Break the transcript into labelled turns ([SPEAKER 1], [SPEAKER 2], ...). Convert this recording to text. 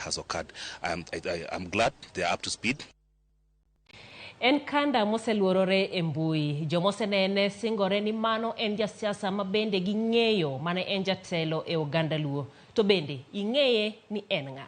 [SPEAKER 1] Has occurred. I'm glad they are up to speed.
[SPEAKER 2] En kanda moseluorore e mbui. Jomosenene singore ni mano en jasiasa ma bende ging'eyo mane en jatelo e oganda Luo. To bende ing'eye ni en ng'a?